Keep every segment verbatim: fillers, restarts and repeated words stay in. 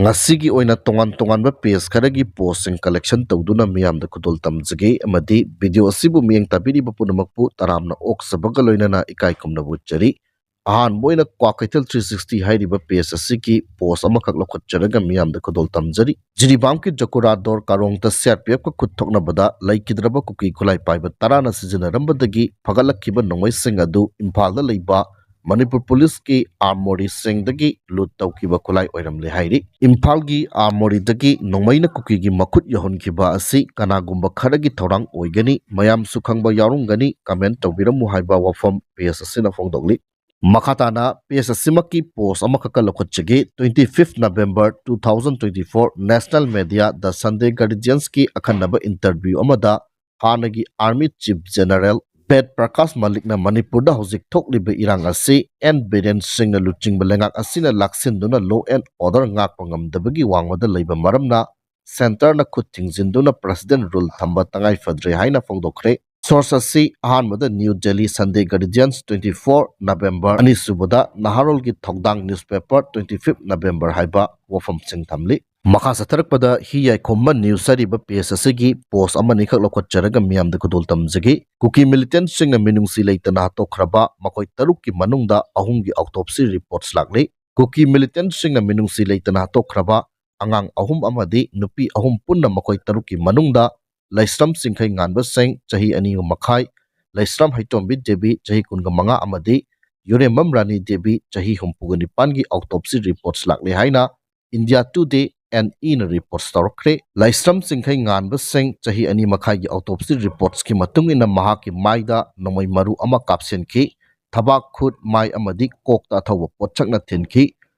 ꯉꯁꯤꯒꯤ ꯑꯣꯏꯅ ꯇꯣꯉꯥꯟ ꯇꯣꯉꯥꯟꯕ ꯄꯦꯖ ꯈꯔꯒꯤ ꯄꯣꯁꯁꯤꯡ ꯀꯂꯦꯛꯁꯟ ꯇꯧꯗꯨꯅ ꯃꯤꯌꯥꯝꯗ ꯈꯨꯗꯣꯜ ꯇꯝꯖꯒꯦ, ꯑꯃꯗꯤ ꯚꯤꯗꯤꯑꯣ ꯑꯁꯤꯕꯨ ꯃꯤꯠꯌꯦꯡ ꯇꯥꯕꯤꯔꯤꯕ ꯄꯨꯝꯅꯃꯛꯄꯨ ꯇꯔꯥꯝꯅ ꯑꯣꯛꯆꯕꯒ ꯂꯣꯏꯅꯅ ꯏꯀꯥꯏ ꯈꯨꯝꯅꯕ ꯎꯠꯆꯔꯤ꯫ ꯑꯍꯥꯟꯕ ꯑꯣꯏꯅ ꯀ꯭ꯋꯥꯀꯩꯊꯦꯜ three sixty ꯍꯥꯏꯔꯤꯕ ꯄꯦꯖ ꯑꯁꯤꯒꯤ ꯄꯣꯁ ꯑꯃꯈꯛ ꯂꯧꯈꯠꯆꯔꯒ ꯃꯤꯌꯥꯝꯗ ꯈꯨꯗꯣꯜ ꯇꯝꯖꯔꯤ꯫ ꯖꯤꯔꯤꯕꯥꯝꯒꯤ ꯖꯀꯨꯔꯥꯗꯣꯔ ꯀꯥꯔꯣꯡꯗ ꯁꯤꯑꯥꯔꯄꯤꯑꯦꯐꯀ ꯈꯨꯠ ꯊꯣꯛꯅꯕꯗ ꯂꯩꯈꯤꯗ꯭ꯔꯕ ꯀꯨꯀꯤ ꯈꯨꯠꯂꯥꯏ ꯄꯥꯏꯕ ꯇꯔꯥꯅ ꯁꯤꯖꯤꯟꯅꯔꯝꯕꯗꯒꯤ ꯐꯒꯠꯂꯛꯈꯤꯕ ꯅꯣꯡꯃꯩꯁꯤꯡ ꯑꯗꯨ ꯏꯝꯐꯥꯜꯗ ꯂꯩꯕ ꯃꯅꯤꯄꯨꯔ ꯄꯨꯂꯤꯁꯀꯤ ꯑꯥꯔꯃꯣꯔꯤꯁꯤꯡꯗꯒꯤ ꯂꯨꯠ ꯇꯧꯈꯤꯕ ꯈꯨꯠꯂꯥꯏ ꯑꯣꯏꯔꯝꯂꯦ ꯍꯥꯏꯔꯤ꯫ ꯏꯝꯐꯥꯜꯒꯤ ꯑꯥꯔꯃꯣꯔꯤꯗꯒꯤ ꯅꯣꯡꯃꯩꯅ ꯀꯨꯀꯤꯒꯤ ꯃꯈꯨꯠ ꯌꯧꯍꯟꯈꯤꯕ ꯑꯁꯤ ꯀꯅꯥꯒꯨꯝꯕ ꯈꯔꯒꯤ ꯊꯧꯔꯥꯡ ꯑꯣꯏꯒꯅꯤ, ꯃꯌꯥꯝꯁꯨ ꯈꯪꯕ ꯌꯥꯎꯔꯝꯒꯅꯤ, ꯀꯃꯦꯟ ꯇꯧꯕꯤꯔꯝꯃꯨ ꯍꯥꯏꯕ ꯋꯥꯐꯝ ꯄꯦꯖ ꯑꯁꯤꯅ ꯐꯣꯡꯗꯣꯛꯂꯤ꯫ ꯃꯈꯥ ꯇꯥꯅ page ꯑꯁꯤꯃꯛꯀꯤ post ꯑꯃꯈꯛꯀ ꯂꯧꯈꯠꯆꯒꯦ꯫ Twenty fifth November two thousand twenty four, National Media The Sunday Guardianꯁꯀꯤ ꯑꯈꯟꯅꯕ ꯏꯟꯇꯔꯚ꯭ꯌꯨ ꯑꯃꯗ ꯍꯥꯟꯅꯒꯤ army chief general Ved Prakash ꯃꯂꯤꯛꯅ ꯃꯅꯤꯄꯨꯔꯗ ꯍꯧꯖꯤꯛ ꯊꯣꯛꯂꯤꯕ ꯏꯔꯥꯡ ꯑꯁꯤ ꯑꯦꯟ ꯕꯤꯔꯦꯟ ꯁꯤꯡꯅ ꯂꯨꯆꯤꯡꯕ ꯂꯩꯉꯥꯛ ꯑꯁꯤꯅ ꯂꯥꯛꯁꯤꯟꯗꯨꯅ law and order ꯉꯥꯛꯄ ꯉꯝꯗꯕꯒꯤ ꯋꯥꯡꯃꯗ ꯂꯩꯕ ꯃꯔꯝꯅ ꯁꯦꯟꯇꯔꯅ ꯈꯨꯠ ꯊꯤꯡꯖꯤꯟꯗꯨꯅ ꯄ꯭ꯔꯦꯁꯤꯗꯦꯟ ꯔꯨꯜ ꯊꯝꯕ ꯇꯉꯥꯏ ꯐꯗ꯭ꯔꯦ ꯍꯥꯏꯅ ꯐꯣꯡꯗꯣꯛꯈ꯭ꯔꯦ꯫ ꯁꯣꯔꯁ ꯑꯁꯤ ꯑꯍꯥꯟꯕꯗ ꯅ꯭ꯌꯨ ꯗꯦꯜꯂꯤ ꯁꯟꯗꯦ ꯒꯥꯔꯗꯤꯌꯟꯁ, twenty four November, ꯑꯅꯤꯁꯨꯕꯗ ꯅꯍꯥꯔꯣꯜꯒꯤ ꯊꯧꯗꯥꯡ ꯅ꯭ꯌꯨꯁꯄꯦꯄꯔ, twenty fifth November ꯍꯥꯏꯕ ꯋꯥꯐꯝꯁꯤꯡ ꯊꯝꯂꯤ꯫ ꯃꯈꯥ ꯆꯠꯊꯔꯛꯄꯗ ꯍꯤ ꯌꯥꯏꯈꯣꯝꯕ ꯅ꯭ꯌꯨꯁ ꯍꯥꯏꯔꯤꯕ ꯄꯦꯖ ꯑꯁꯤꯒꯤ ꯄꯣꯁ ꯑꯃꯅꯤꯈꯛ ꯂꯧꯈꯠꯆꯔꯒ ꯃꯤꯌꯥꯝꯗ ꯈꯨꯗꯣꯜ ꯇꯝꯖꯒꯦ꯫ ꯀꯨꯀꯤ ꯃꯤꯂꯤꯇꯦꯟꯠꯁꯤꯡꯅ ꯃꯤꯅꯨꯡꯁꯤ ꯂꯩꯇꯅ ꯍꯥꯠꯇꯣꯛꯈ꯭ꯔꯕ ꯃꯈꯣꯏ ꯇꯔꯨꯛꯀꯤ ꯃꯅꯨꯡꯗ ꯑꯍꯨꯝꯒꯤ autopsy reports ꯂꯥꯛꯂꯤ꯫ ꯀꯨꯀꯤ ꯃꯤꯂꯤꯇꯦꯟꯠꯁꯤꯡꯅ ꯃꯤꯅꯨꯡꯁꯤ ꯂꯩꯇꯅ ꯍꯥꯠꯇꯣꯛꯈ꯭ꯔꯕ ꯑꯉꯥꯡ ꯑꯍꯨꯝ ꯑꯃꯗꯤ ꯅꯨꯄꯤ ꯑꯍꯨꯝ ꯄꯨꯟꯅ ꯃꯈꯣꯏ ꯇꯔꯨꯛꯀꯤ ꯃꯅꯨꯡꯗ ꯂꯩꯁ꯭ꯔꯝ ꯆꯤꯡꯈꯩ ꯉꯥꯟꯕ ꯁꯤꯡ, ꯆꯍꯤ ꯑꯅꯤ ꯃꯈꯥꯏ, ꯂꯩꯁ꯭ꯔꯝ ꯍꯩꯇꯣꯝꯕꯤ ꯗꯦꯕꯤ, ꯆꯍꯤ ꯀꯨꯟꯒ ꯃꯉꯥ, ꯑꯃꯗꯤ ꯌꯨꯔꯦꯝꯕꯝ ꯔꯥꯅꯤ ꯗꯦꯕꯤ, ꯆꯍꯤ ꯍꯨꯝꯐꯨꯒ ꯅꯤꯄꯥꯟꯒꯤ autopsy reports ꯂꯥꯛꯂꯦ ꯍꯥꯏꯅ India Today and ꯏꯅ reports ꯇꯧꯔꯛꯈ꯭ꯔꯦ꯫ ꯂꯩꯁ꯭ꯔꯝ ꯆꯤꯡꯈꯩ ꯉꯥꯟꯕ ꯁꯤꯡ, ꯆꯍꯤ ꯑꯅꯤ ꯃꯈꯥꯏꯒꯤ autopsy reportsꯀꯤ ꯃꯇꯨꯡ ꯏꯟꯅ ꯃꯍꯥꯛꯀꯤ ꯃꯥꯏꯗ ꯅꯣꯡꯃꯩ ꯃꯔꯨ ꯑꯃ ꯀꯥꯞꯁꯤꯟꯈꯤ, ꯊꯕꯥꯛ, ꯈꯨꯠ, ꯃꯥꯏ ꯑꯃꯗꯤ ꯀꯣꯛꯇ ꯑꯊꯧꯕ ꯄꯣꯠꯁꯛꯅ ꯊꯤꯟꯈꯤ,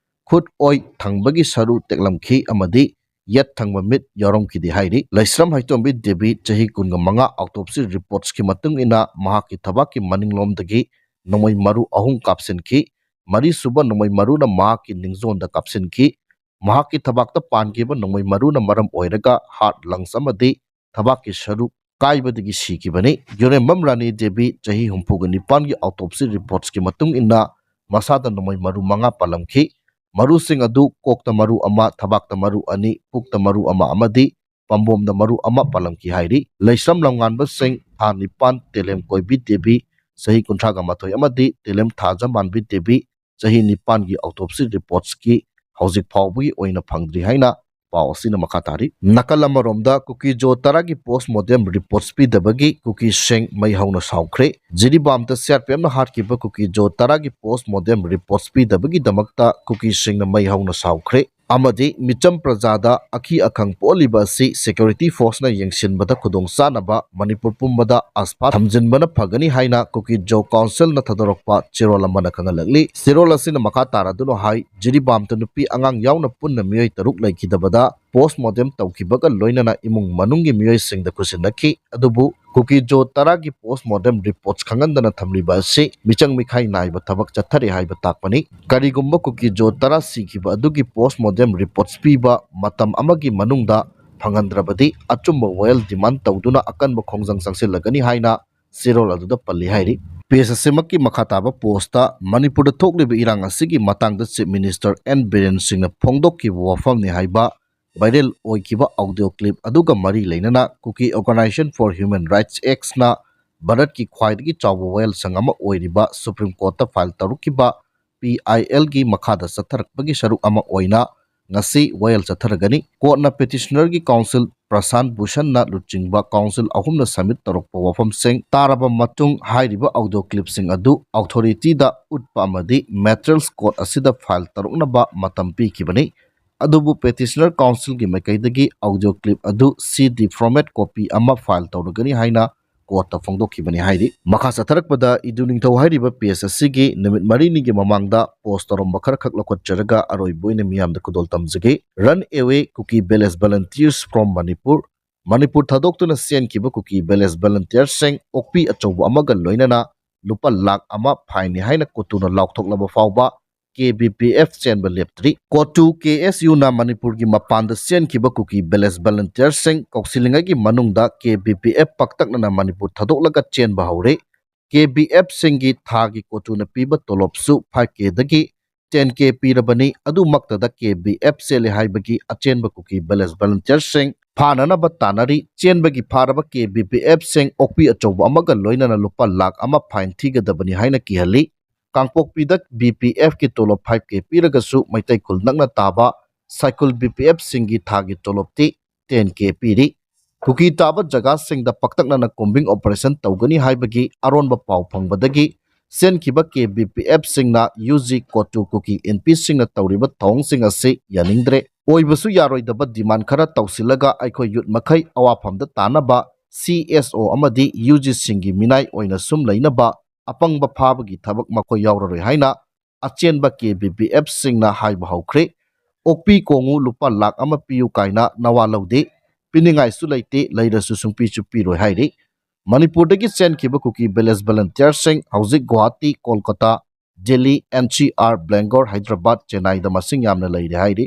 ꯈꯨꯠ ꯑꯣꯏ ꯊꯪꯕꯒꯤ ꯁꯔꯨ ꯇꯦꯛꯂꯝꯈꯤ ꯑꯃꯗꯤ ꯌꯦꯠ ꯊꯪꯕ ꯃꯤꯠ ꯌꯥꯎꯔꯝꯈꯤꯗꯦ ꯍꯥꯏꯔꯤ꯫ ꯂꯩꯁ꯭ꯔꯝ ꯍꯩꯇꯣꯝꯕꯤ ꯗꯦꯕꯤ, ꯆꯍꯤ ꯀꯨꯟꯒ ꯃꯉꯥ, autopsy reportsꯀꯤ ꯃꯇꯨꯡ ꯏꯟꯅ ꯃꯍꯥꯛꯀꯤ ꯊꯕꯥꯛꯀꯤ ꯃꯅꯤꯡꯂꯣꯝꯗꯒꯤ ꯅꯣꯡꯃꯩ ꯃꯔꯨ ꯑꯍꯨꯝ ꯀꯥꯞꯁꯤꯟꯈꯤ꯫ ꯃꯔꯤꯁꯨꯕ ꯅꯣꯡꯃꯩ ꯃꯔꯨꯅ ꯃꯍꯥꯛꯀꯤ ꯅꯤꯡꯖꯣꯟꯗ ꯀꯥꯞꯁꯤꯟꯈꯤ꯫ ꯃꯍꯥꯛꯀꯤ ꯊꯕꯥꯛꯇ ꯄꯥꯟꯈꯤꯕ ꯅꯣꯡꯃꯩ ꯃꯔꯨꯅ ꯃꯔꯝ ꯑꯣꯏꯔꯒ heart, lungs ꯑꯃꯗꯤ ꯊꯕꯥꯛꯀꯤ ꯁꯔꯨ ꯀꯥꯏꯕꯗꯒꯤ ꯁꯤꯈꯤꯕꯅꯤ꯫ ꯌꯨꯔꯦꯝꯕꯝ ꯔꯥꯅꯤ ꯗꯦꯕꯤ, ꯆꯍꯤ ꯍꯨꯝꯐꯨꯒ ꯅꯤꯄꯥꯟꯒꯤ autopsy reportsꯀꯤ ꯃꯇꯨꯡ ꯏꯟꯅ ꯃꯁꯥꯗ ꯅꯣꯡꯃꯩ ꯃꯔꯨ ꯃꯉꯥ ꯄꯥꯜꯂꯝꯈꯤ꯫ ꯃꯔꯨꯁꯤꯡ ꯑꯗꯨ ꯀꯣꯛꯇ ꯃꯔꯨ ꯑꯃ, ꯊꯕꯥꯛꯇ ꯃꯔꯨ ꯑꯅꯤ, ꯄꯨꯛꯇ ꯃꯔꯨ ꯑꯃ ꯑꯃꯗꯤ ꯄꯥꯝꯕꯣꯝꯗ ꯃꯔꯨ ꯑꯃ ꯄꯥꯜꯂꯝꯈꯤ ꯍꯥꯏꯔꯤ꯫ ꯂꯩꯁ꯭ꯔꯝ ꯂꯝꯉꯥꯟꯕꯁꯤꯡ ꯊꯥ ꯅꯤꯄꯥꯟ ꯇꯦꯂꯦꯝ ꯀꯣꯏꯕꯤ ꯗꯦꯕꯤ ꯆꯍꯤ ꯀꯨꯟꯊ꯭ꯔꯥꯒ ꯃꯥꯊꯣꯏ ꯑꯃꯗꯤ ꯇꯦꯂꯦꯝ ꯊꯥꯖꯃꯥꯟꯕꯤ ꯗꯦꯕꯤ ꯆꯍꯤ ꯅꯤꯄꯥꯟꯒꯤ autopsy reportsꯀꯤ ꯍꯧꯖꯤꯛ ꯐꯥꯎꯕꯒꯤ ꯑꯣꯏꯅ ꯐꯪꯗ꯭ꯔꯤ ꯍꯥꯏꯅ ꯄꯥꯎ ꯑꯁꯤꯅ ꯃꯈꯥ ꯇꯥꯔꯤ꯫ ꯅꯥꯀꯜ ꯑꯃꯔꯣꯝꯗ ꯀꯨꯀꯤꯖꯣ ꯇꯔꯥꯒꯤ post mortem reports ꯄꯤꯗꯕꯒꯤ ꯀꯨꯀꯤꯁꯤꯡ ꯃꯩ ꯍꯧꯅ ꯁꯥꯎꯈ꯭ꯔꯦ꯫ ꯖꯤꯔꯤꯕꯥꯝꯗ ꯁꯤ ꯑꯥꯔ ꯄꯤ ꯑꯦꯐꯅ ꯍꯥꯠꯈꯤꯕ ꯀꯨꯀꯤꯖꯣ ꯇꯔꯥꯒꯤ post mortem reports ꯄꯤꯗꯕꯒꯤꯗꯃꯛꯇ ꯀꯨꯀꯤꯁꯤꯡꯅ ꯃꯩ ꯍꯧꯅ ꯁꯥꯎꯈ꯭ꯔꯦ ꯑꯃꯗꯤ ꯃꯤꯆꯝ ꯄ꯭ꯔꯖꯥꯗ ꯑꯀꯤ ꯑꯈꯪ ꯄꯣꯛꯍꯜꯂꯤꯕ ꯑꯁꯤ security forceꯅ ꯌꯦꯡꯁꯤꯟꯕꯗ ꯈꯨꯗꯣꯡ ꯆꯥꯅꯕ ꯃꯅꯤꯄꯨꯔ ꯄꯨꯝꯕꯗ ꯑꯁꯐꯥ ꯊꯝꯖꯤꯟꯕꯅ ꯐꯒꯅꯤ ꯍꯥꯏꯅ ꯀꯨꯀꯤꯖꯣ councilꯅ ꯊꯥꯗꯣꯔꯛꯄ ꯆꯦꯔꯣꯜ ꯑꯃꯅ ꯈꯪꯍꯜꯂꯛꯂꯤ꯫ ꯆꯦꯔꯣꯜ ꯑꯁꯤꯅ ꯃꯈꯥ ꯇꯥꯔꯗꯨꯅ ꯍꯥꯏ, ꯖꯤꯔꯤꯕꯥꯝꯗ ꯅꯨꯄꯤ ꯑꯉꯥꯡ ꯌꯥꯎꯅ ꯄꯨꯟꯅ ꯃꯤꯑꯣꯏ ꯇꯔꯨꯛ ꯂꯩꯈꯤꯗꯕꯗ post mortem ꯇꯧꯈꯤꯕꯒ ꯂꯣꯏꯅꯅ ꯏꯃꯨꯡ ꯃꯅꯨꯡꯒꯤ ꯃꯤꯑꯣꯏꯁꯤꯡꯗ ꯈꯨꯠꯁꯤꯟꯅꯈꯤ, ꯑꯗꯨꯕꯨ ꯀꯨꯀꯤꯖꯣ ꯇꯔꯥꯒꯤ post mortem reports ꯈꯪꯍꯟꯗꯅ ꯊꯝꯂꯤꯕ ꯑꯁꯤ ꯃꯤꯆꯪ ꯃꯤꯈꯥꯏ ꯅꯥꯏꯕ ꯊꯕꯛ ꯆꯠꯊꯔꯦ ꯍꯥꯏꯕ ꯇꯥꯛꯄꯅꯤ꯫ ꯀꯔꯤꯒꯨꯝꯕ ꯀꯨꯀꯤꯖꯣ ꯇꯔꯥ ꯁꯤꯈꯤꯕ ꯑꯗꯨꯒꯤ post mortem reports ꯄꯤꯕ ꯃꯇꯝ ꯑꯃꯒꯤ ꯃꯅꯨꯡꯗ ꯐꯪꯍꯟꯗ꯭ꯔꯕꯗꯤ ꯑꯆꯨꯝꯕ ꯋꯥꯌꯦꯜ demand ꯇꯧꯗꯨꯅ ꯑꯀꯟꯕ ꯈꯣꯡꯖꯪ ꯆꯪꯁꯤꯜꯂꯒꯅꯤ ꯍꯥꯏꯅ ꯆꯦꯔꯣꯜ ꯑꯗꯨꯗ ꯄꯜꯂꯤ ꯍꯥꯏꯔꯤ꯫ Page ꯑꯁꯤꯃꯛꯀꯤ ꯃꯈꯥ ꯇꯥꯕ postꯇ ꯃꯅꯤꯄꯨꯔꯗ ꯊꯣꯛꯂꯤꯕ ꯏꯔꯥꯡ ꯑꯁꯤꯒꯤ ꯃꯇꯥꯡꯗ Chief Minister ꯑꯦꯟ ꯕꯤꯔꯦꯟ ꯁꯤꯡꯅ ꯐꯣꯡꯗꯣꯛꯈꯤꯕ ꯋꯥꯐꯝꯅꯤ ꯍꯥꯏꯕ viral ꯑꯣꯏꯈꯤꯕ audio clip ꯑꯗꯨꯒ ꯃꯔꯤ ꯂꯩꯅꯅ Kuki Organisation for Human Rights Actꯅ ꯚꯥꯔꯠꯀꯤ ꯈ꯭ꯋꯥꯏꯗꯒꯤ ꯆꯥꯎꯕ ꯋꯥꯌꯦꯜ ꯁꯪ ꯑꯃ ꯑꯣꯏꯔꯤꯕ Supreme Courtꯇ file ꯇꯧꯔꯛꯈꯤꯕ ꯄꯤ ꯑꯥꯏ ꯑꯦꯜꯒꯤ ꯃꯈꯥꯗ ꯆꯠꯊꯔꯛꯄꯒꯤ ꯁꯔꯨꯛ ꯑꯃ ꯑꯣꯏꯅ ꯉꯁꯤ ꯋꯥꯌꯦꯜ ꯆꯠꯊꯔꯒꯅꯤ꯫ Courtꯅ petitionerꯒꯤ counsel ꯄ꯭ꯔꯁꯥꯟ ꯚꯨꯁꯟꯅ ꯂꯨꯆꯤꯡꯕ counsel ꯑꯍꯨꯝꯅ submit ꯇꯧꯔꯛꯄ ꯋꯥꯐꯝꯁꯤꯡ ꯇꯥꯔꯕ ꯃꯇꯨꯡ ꯍꯥꯏꯔꯤꯕ audio clipꯁꯤꯡ ꯑꯗꯨ authorityꯗ ꯎꯠꯄ ꯑꯃꯗꯤ materials court ꯑꯁꯤꯗ file ꯇꯧꯔꯛꯅꯕ ꯃꯇꯝ ꯄꯤꯈꯤꯕꯅꯤ꯫ ꯑꯗꯨꯕꯨ petitioner counselꯒꯤ ꯃꯥꯏꯀꯩꯗꯒꯤ audio clip ꯑꯗꯨ ꯁꯤ ꯗꯤ format copy ꯑꯃ file ꯇꯧꯔꯒꯅꯤ ꯍꯥꯏꯅ courtꯇ ꯐꯣꯡꯗꯣꯛꯈꯤꯕꯅꯤ ꯍꯥꯏꯔꯤ꯫ ꯃꯈꯥ ꯆꯠꯊꯔꯛꯄꯗ ꯏꯗꯨ ꯅꯤꯡꯊꯧ ꯍꯥꯏꯔꯤꯕ page ꯑꯁꯤꯒꯤ ꯅꯨꯃꯤꯠ ꯃꯔꯤꯅꯤꯒꯤ ꯃꯃꯥꯡꯗ post ꯇꯧꯔꯝꯕ ꯈꯔꯈꯛ ꯂꯧꯈꯠꯆꯔꯒ ꯑꯔꯣꯏꯕ ꯑꯣꯏꯅ ꯃꯤꯌꯥꯝꯗ ꯈꯨꯗꯣꯜ ꯇꯝꯖꯒꯦ꯫ Run away Kuki village volunteers from Manipur꯫ Manipur ꯊꯥꯗꯣꯛꯇꯨꯅ ꯆꯦꯟꯈꯤꯕ ꯀꯨꯀꯤ village volunteerꯁꯤꯡ ꯑꯣꯛꯄꯤ ꯑꯆꯧꯕ ꯑꯃꯒ ꯂꯣꯏꯅꯅ ꯂꯨꯄꯥ ꯂꯥꯈ ꯑꯃ fineꯅꯤ ꯍꯥꯏꯅ ꯀꯣꯇꯨꯅ ꯂꯥꯎꯊꯣꯛꯂꯕ ꯐꯥꯎꯕ ꯀꯦ ꯕꯤ ꯄꯤ ꯑꯦꯐ ꯆꯦꯟꯕ ꯂꯦꯞꯇ꯭ꯔꯤ꯫ ꯀꯣꯇꯨ ꯀꯦ ꯑꯦꯁ ꯌꯨꯅ ꯃꯅꯤꯄꯨꯔꯒꯤ ꯃꯄꯥꯟꯗ ꯆꯦꯟꯈꯤꯕ ꯀꯨꯀꯤ village volunteerꯁꯤꯡ ꯀꯧꯁꯤꯜꯂꯤꯉꯩꯒꯤ ꯃꯅꯨꯡꯗ ꯀꯦ ꯕꯤ ꯄꯤ ꯑꯦꯐ ꯄꯥꯛꯇꯛꯅꯅ ꯃꯅꯤꯄꯨꯔ ꯊꯥꯗꯣꯛꯂꯒ ꯆꯦꯟꯕ ꯍꯧꯔꯦ꯫ ꯀꯦ ꯕꯤ ꯑꯦꯐꯁꯤꯡꯒꯤ ꯊꯥꯒꯤ ꯀꯣꯇꯨꯅ ꯄꯤꯕ ꯇꯣꯂꯣꯞꯁꯨ five Kꯗꯒꯤ ꯇꯦꯟ ꯀꯦ ꯄꯤꯔꯕꯅꯤ꯫ ꯑꯗꯨꯃꯛꯇꯗ ꯀꯦ ꯕꯤ ꯑꯦꯐ ꯆꯦꯜꯂꯦ ꯍꯥꯏꯕꯒꯤ ꯑꯆꯦꯟꯕ ꯀꯨꯀꯤ ꯚꯤꯂꯦꯖ ꯚꯣꯂꯨꯟꯇꯤꯌꯔꯁꯤꯡ ꯐꯥꯅꯅꯕ ꯇꯥꯟꯅꯔꯤ꯫ ꯆꯦꯟꯕꯒꯤ ꯐꯥꯔꯕ ꯀꯦ ꯕꯤ ꯄꯤ ꯑꯦꯐꯁꯤꯡ ꯑꯣꯛꯄꯤ ꯑꯆꯧꯕ ꯑꯃꯒ ꯂꯣꯏꯅꯅ ꯂꯨꯄꯥ ꯂꯥꯈ ꯑꯃ ꯐꯥꯏꯟ ꯊꯤꯒꯗꯕꯅꯤ ꯍꯥꯏꯅ ꯀꯤꯍꯜꯂꯤ꯫ ꯀꯥꯡꯄꯣꯛꯄꯤꯗ ꯕꯤ ꯄꯤ ꯑꯦꯐꯀꯤ ꯇꯣꯂꯣꯞ ꯐꯥꯏꯚ ꯀꯦ ꯄꯤꯔꯒꯁꯨ ꯃꯩꯇꯩ ꯈꯨꯜ ꯅꯛꯅ ꯇꯥꯕ ꯁꯥꯏꯀꯨꯜ ꯕꯤ ꯄꯤ ꯑꯦꯐꯁꯤꯡꯒꯤ ꯊꯥꯒꯤ ꯇꯣꯂꯣꯞꯇꯤ ꯇꯦꯟ ꯀꯦ ꯄꯤꯔꯤ꯫ ꯀꯨꯀꯤ ꯇꯥꯕ ꯖꯒꯥꯁꯤꯡꯗ ꯄꯥꯛꯇꯛꯅꯅ ꯀꯣꯝꯕꯤꯡ ꯑꯣꯄꯔꯦꯁꯟ ꯇꯧꯒꯅꯤ ꯍꯥꯏꯕꯒꯤ ꯑꯔꯣꯟꯕ ꯄꯥꯎ ꯐꯪꯕꯗꯒꯤ ꯆꯦꯟꯈꯤꯕ ꯀꯦ ꯕꯤ ꯄꯤ ꯑꯦꯐꯁꯤꯡꯅ ꯌꯨ ꯖꯤ ꯀꯣꯇꯨ ꯀꯨꯀꯤ ꯏꯟꯄꯤꯁꯤꯡꯅ ꯇꯧꯔꯤꯕ ꯊꯧꯑꯣꯡꯁꯤꯡ ꯑꯁꯤ ꯌꯥꯅꯤꯡꯗ꯭ꯔꯦ꯫ ꯑꯣꯏꯕꯁꯨ ꯌꯥꯔꯣꯏꯗꯕ ꯗꯤꯃꯥꯟ ꯈꯔ ꯇꯧꯁꯤꯜꯂꯒ ꯑꯩꯈꯣꯏ ꯌꯨꯠ ꯃꯈꯩ ꯑꯋꯥꯐꯝꯗ ꯇꯥꯅꯕ ꯁꯤ ꯑꯦꯁ ꯑꯣ ꯑꯃꯗꯤ ꯌꯨ ꯖꯤꯁꯤꯡꯒꯤ ꯃꯤꯅꯥꯏ ꯑꯣꯏꯅ ꯁꯨꯝ ꯂꯩꯅꯕ ꯑꯄꯪꯕ ꯐꯥꯕꯒꯤ ꯊꯕꯛ ꯃꯈꯣꯏ ꯌꯥꯎꯔꯔꯣꯏ ꯍꯥꯏꯅ ꯑꯆꯦꯟꯕ ꯀꯦ ꯕꯤ ꯄꯤ ꯑꯦꯐꯁꯤꯡꯅ ꯍꯥꯏꯕ ꯍꯧꯈ꯭ꯔꯦ꯫ "ꯑꯣꯛꯄꯤ ꯀꯣꯡꯉꯨ, ꯂꯨꯄꯥ ꯂꯥꯈ ꯑꯃ ꯄꯤꯌꯨ" ꯀꯥꯏꯅ ꯅꯋꯥ ꯂꯧꯗꯦ꯫ ꯄꯤꯅꯤꯡꯉꯥꯏꯁꯨ ꯂꯩꯇꯦ, ꯂꯩꯔꯁꯨ ꯁꯨꯡꯄꯤꯁꯨ ꯄꯤꯔꯣꯏ ꯍꯥꯏꯔꯤ꯫ ꯃꯅꯤꯄꯨꯔꯗꯒꯤ ꯆꯦꯟꯈꯤꯕ ꯀꯨꯀꯤ ꯚꯤꯂꯦꯖ ꯚꯣꯂꯨꯟꯇꯤꯌꯔꯁꯤꯡ ꯍꯧꯖꯤꯛ Guwahati, Kolkata, Delhi, N C R, Bangalore, Hyderabad, ꯆꯦꯟꯅꯥꯏꯗ ꯃꯁꯤꯡ ꯌꯥꯝꯅ ꯂꯩꯔꯦ ꯍꯥꯏꯔꯤ꯫